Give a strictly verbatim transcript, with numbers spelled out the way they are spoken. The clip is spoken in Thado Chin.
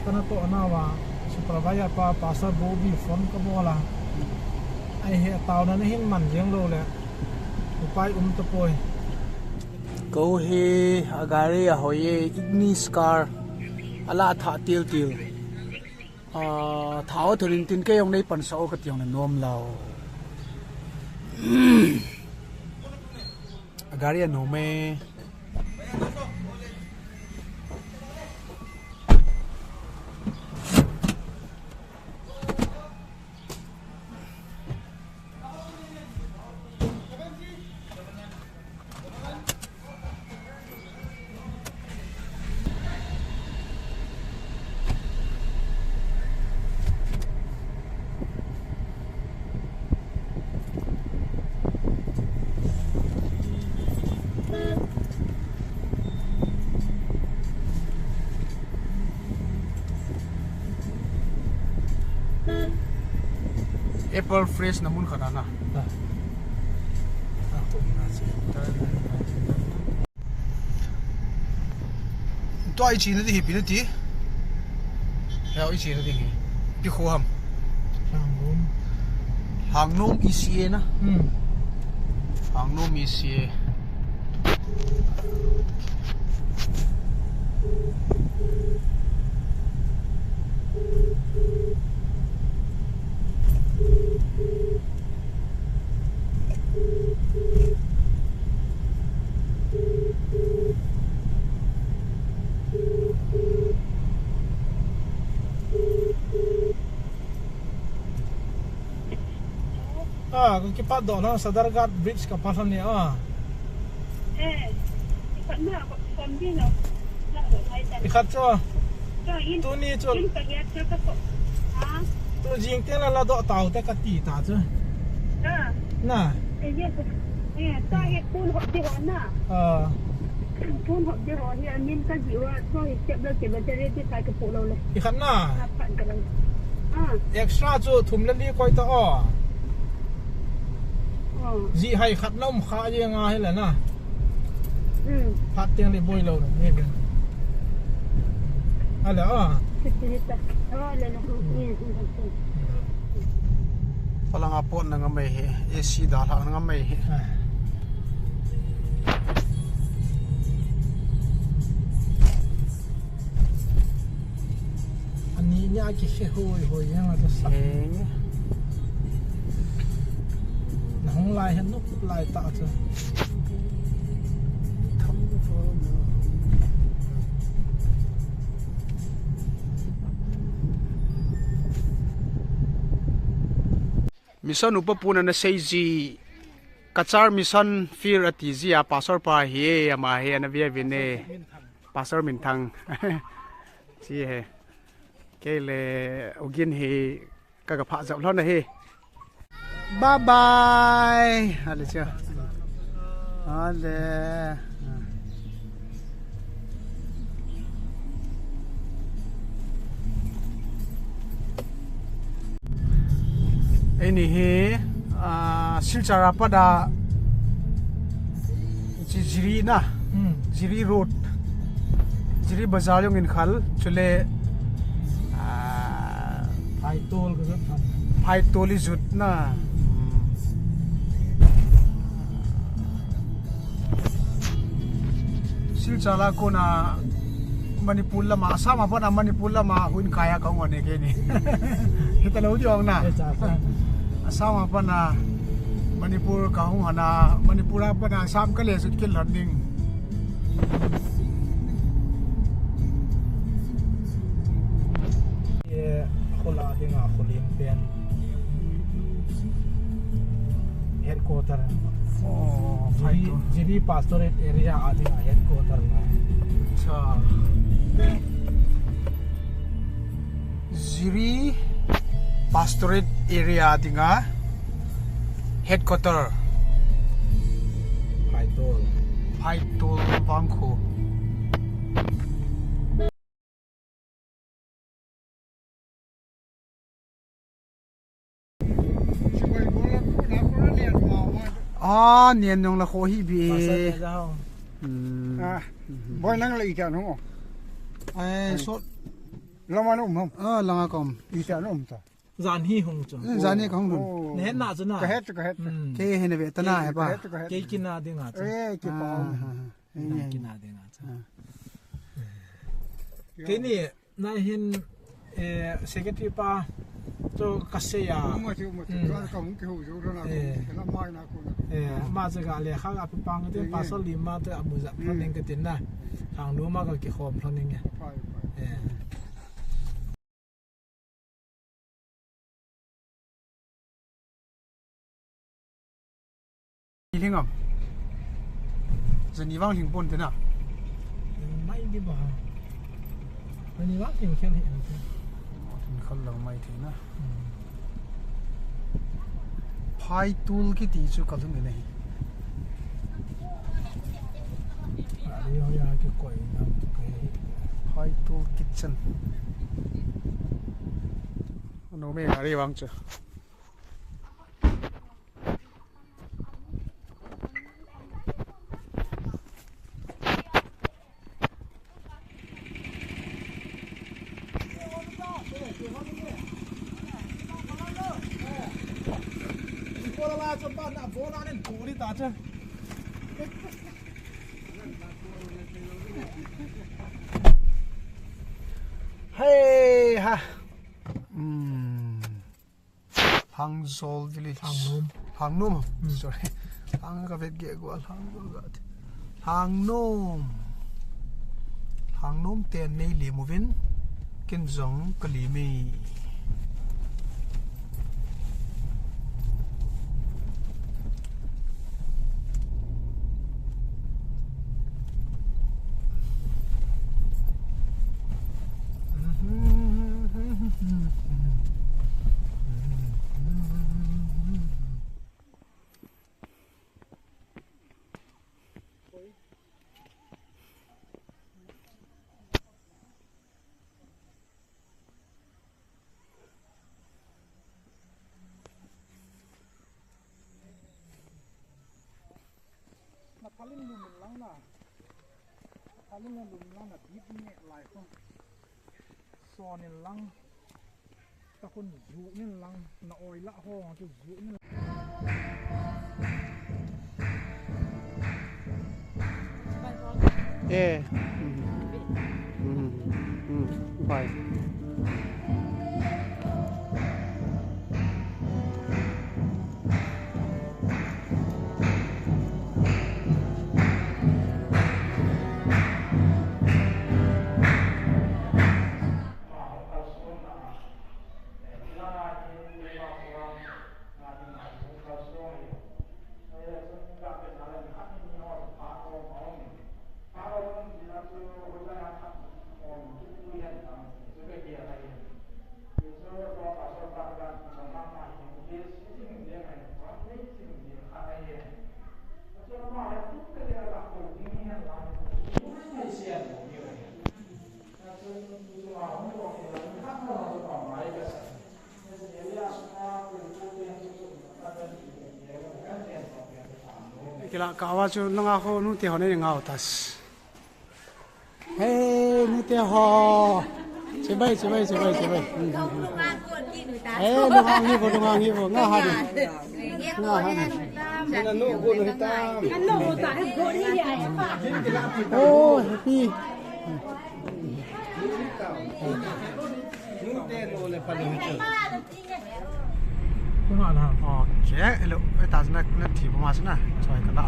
Kana toh nauva, supervisor pa, Pastor Bobby phone kabol a. Ahi, taona nahin man jeng lou le, upai um tapoi. Kou hi, a gari ahoi e, Ignis car, ala thah til til. Ah, thah o thulin tin kei jong nei pansah o kati jong le nom lou. A gari anom e. Apple fresh na mun khat ana. Ah. Ah, ko na si. Tua i china ding hi ipi nati? Hea i china ding hi. Ipi kho ham? Hangnom. Hangnom E C A na. Hmm. Hangnom E C A. Ah, ka kipat doh lhon, Sadar Ghat Bridge ka pat lhon e, ah. Eh, i khat na, ko, kon bi no. Na, ko, hai ta. I khat chu. Chu, in, tuni chu. In ka hiat chu ka ko. Ha? Tu jing te la la doh tau te kati ta chu. Ah. Na. Eh, yes. Eh, ta he pun ho ti ho na. Ah. Pun ho ti ho hi, a min ka ji wa, chu hi step la ke ba te re ti sai ka pu lo le. I khat na. Ah, phat ka lo. Ah. Extra chu thum le li koi ta o. Oh. Ji hai khat na um kha je nga hi la na. Hmm. Phat teng le boi lo na. Ni ben. Ala, ah. Kiti ta. Oh, le na. Hmm. Hmm, hmm, hmm. Palanga pot na nga mai hi. A C dalha na nga mai hi. Ah. Ani nia kihe hoi hoi jeng a ka sa. Heng. Na hung lai hen, nop lai ta chu. Mission upa pun ana sei ji, Cachar Mission Field ati ji a, pastor pa hi e, ama hi ana via vin e. Pastor Minthang. Chi he. Kei le ugin hi ka ka pha jap lhon ahi. Bye bye. Ale chia. Ale. Eini hi, ah, Silchar a pat a, chi Jiri na, Hmm. Jiri Road, Jiri Bazar jong in khal, chule, ah, Phaitol ka jot tham. Phaitol i jot na. Hmm. Silchar a kona Manipur lama, Assam a pat a Manipur lama hung kai a kahung hon e keini. Hita lou ding hung na. Eh, cha, cha. Assam a pat a Manipur kahung hon a, Manipur a pat a Assam kale jot kit lhon ding. Eh, khol a dinga, khol in pen. Headquarter. Oh, Jiri, Phaitol. Jiri Pastorate Area a dinga headquarter na. Acha. Jiri Pastorate Area dinga headquarter. Phaitol. Phaitol Vangkho. Ah, nian nong la kho hi bi. Pastor ne ja ho. Hmm. Ah, boi nang la i kan ho. Ai, sot. Langa na um ham? Ah, langa ka um. Iti a na um ta? Jan hi hung chu. Eh, jan hi ka hung lhun. Oh. Na het na chu na? Ka het chu, ka het chu. Hmm. Kei hi na ve ta na, he pa. Ka het chu, ka het chu. Kei kina dinga chu. Eh, kipah. Ah, ah, ah. Kina dinga chu. Ah. Keini, na hin, eh, secretary pa chu ka sei a. Uma chu, uma chu. Hmm. Ka, ka hung kihou jou lou na, eh, ka na mai na ko na. Eh, ama chu ka lekha ka pe pang te, eh, Pastor Lima te amu ja, hmm, lhon ning ka tin na. Lhangnom a ka kikhom lhon ning e. Pai, pai. Eh. Lhing am? Jani vang lhing pon te na. Mai di ba? Jani vang lhing khen he. Lhing khal lang mai the na. Hmm. Phaitul kiti chu ka lhung in ahi. Ari ho ya ki koi na tu ke. Phaitul kitchen. No me ari vang chu. Hei ha. Hmm. Lhangjol village. Lhangnom. Lhangnom. Hmm. Sorry. Lhang ka vet ge go Lhangjol ga. Lhangnom. Lhangnom te nei lim uvin. Ken jong ka lim e. Na phalin lum in lang na. Na phalin lum in lang na, bit ne lai ko. Son in lang. Ta khun ju in lang. Na oi la ho chu ju in lang. Eh. Hmm. Hmm. Hmm. Bye. Kila kawa chu nanga ho nu te ho nei ngau tas. Hey, nu te ho. Chibai, chibai, chibai, chibai. Hmm, hmm, hmm. Hey, lunghang hi vo, lunghang hi vo. Nga ha ni. Nga ha ni. Oh, happy. Nga ha na. Okay, hello. Eta na, na thi ma sina. Choi ka da.